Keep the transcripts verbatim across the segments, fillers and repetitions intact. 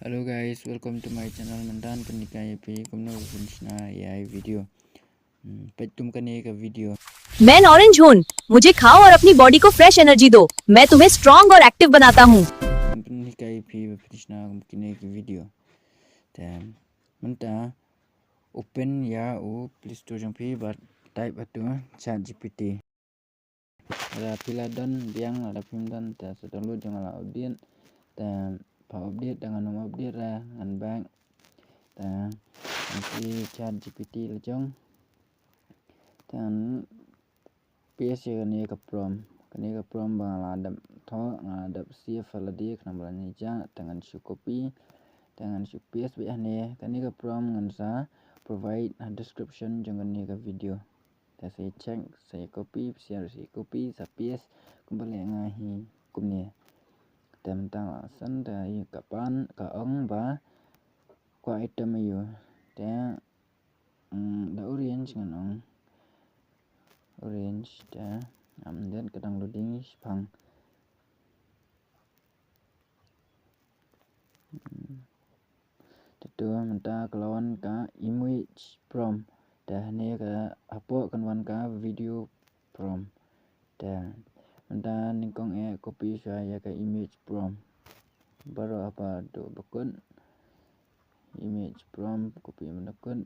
Hello guys, welcome to my channel. Mynta ngan pyni ïa phi kumno ban shna A I video. Hmm, peit tum kane ka video. मैं ऑरेंज हूँ, मुझे खाओ और अपनी बॉडी को फ्रेश एनर्जी दो। मैं तुम्हें स्ट्रॉन्ग और एक्टिव बनाता हूँ। Ngan pyni ïa phi ba phin shna kum kine ki video. Te mynta open ïa u Play Store jong phi bad type ïa u ChatGPT. Lada phi la don biang, lada phim don te sa download jong nga la update. Te pha update, te ngan ym update re, ngan back. Te ngan plie ChatGPT la jong. Te ngan paste ïa kane ka prompt. Kane ka prompt ba nga la dep thoh, nga la dep save ha lade khnang ba lada ngi jah te ngan shu copy. Te ngan shu paste beit hangne. Kane ka prompt ngan sa provide ha description jong kane ka video. Te sa ïa check, sa ïa copy, sa ïa copy, sa paste kumba leh nga hi kumne. Te mynta la send te ïa ka pan ka ong ba kwah item aiu. Te mm, da orange ngan ong. Orange te. Am, dei ka dang loading shipang. Hmm. Te to mynta ka la wan ka image prompt. Te hangne ka hapoh kan wan ka video prompt. Te mynta nyngkong eh copy shuwa ïa ka image prompt. Baroh haba duh ba kut. Image prompt copy mynta kut.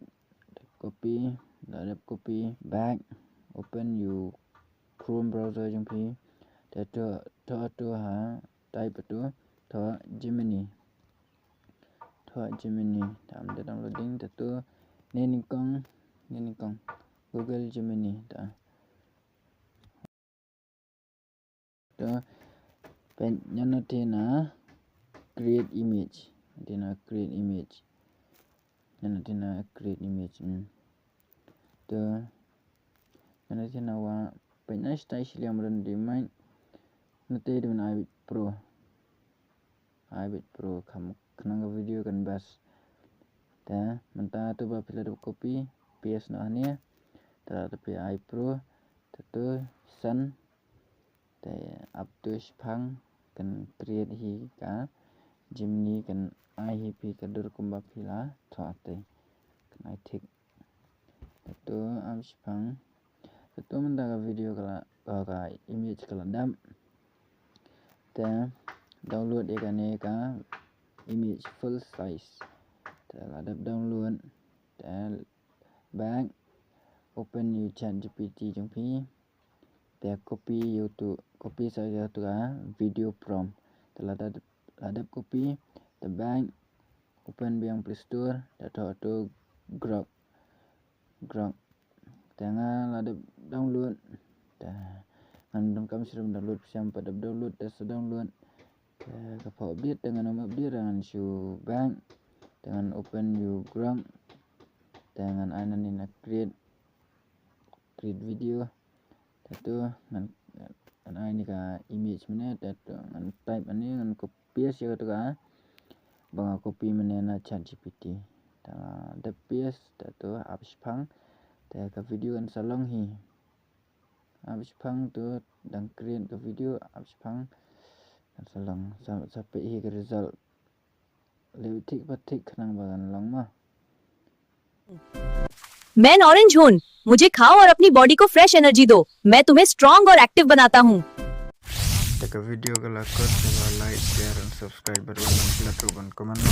Copy, la dep copy, back, open ïa u Chrome browser jong phi. Te to, to, to ha, type to, to Gemini. To Gemini, tam te downloading te to, ne nyngkong, ne nyngkong, Google Gemini, ta. To, peit ngan na te na create image. Te na create image. Ngan na te na create image. Hmm. To, ngan na te na wa, peit na stai shiliang madan di mai. Na te di man ai beit pro. Ai beit pro kham khnang ka video kan best. Te mynta to ba phi la dep copy, paste noh hangne. Te la dep phi ai pro. Te to send. Te ap to shipang kan create hi ka Gemini kan ai hi phi ka dur kumba phi la thoh te. Kan ai tick. Te to ap shipang. Te to mynta ka video ka la, ka, ka image ka la dap. Te download ïa kane ka image full size. Te la dep download. Te back, open ïa u ChatGPT jong phi. Te copy ïa u tu, copy sa ïa u tu ka video prompt. Te la dep, la dep copy. Te back, open biang Play Store. Te thoh tu Grok. Grok. Te nga la dep download. Te ngan donkam shuh ban download, pyrshang pat dep download, te sa download. Te ka pha update, te ngan ym update, te ngan shu back. Te ngan open ïa u Grok. Te ngan ai nangne na create, create video. Te to ngan, ngan ai ne ka image mynne, te to ngan type nangne, ngan copy ïa ka to ka ba nga copy mynne na ChatGPT. Te la dep paste, te to ap shipang. Te ka video kan sa long hi. Ap shipang to dang create ka video, ap shipang kan sa long, sa, sa peit hi ka result. Leh thik ba thik khnang ba kan long ma. मैं ऑरेंज हूँ, मुझे खाओ और अपनी बॉडी को फ्रेश एनर्जी दो। मैं तुम्हें स्ट्रॉन्ग और एक्टिव बनाता हूँ। Te ka video ka la kut, te ba like, share and subscribe bad wan, phi la tuh ban comment.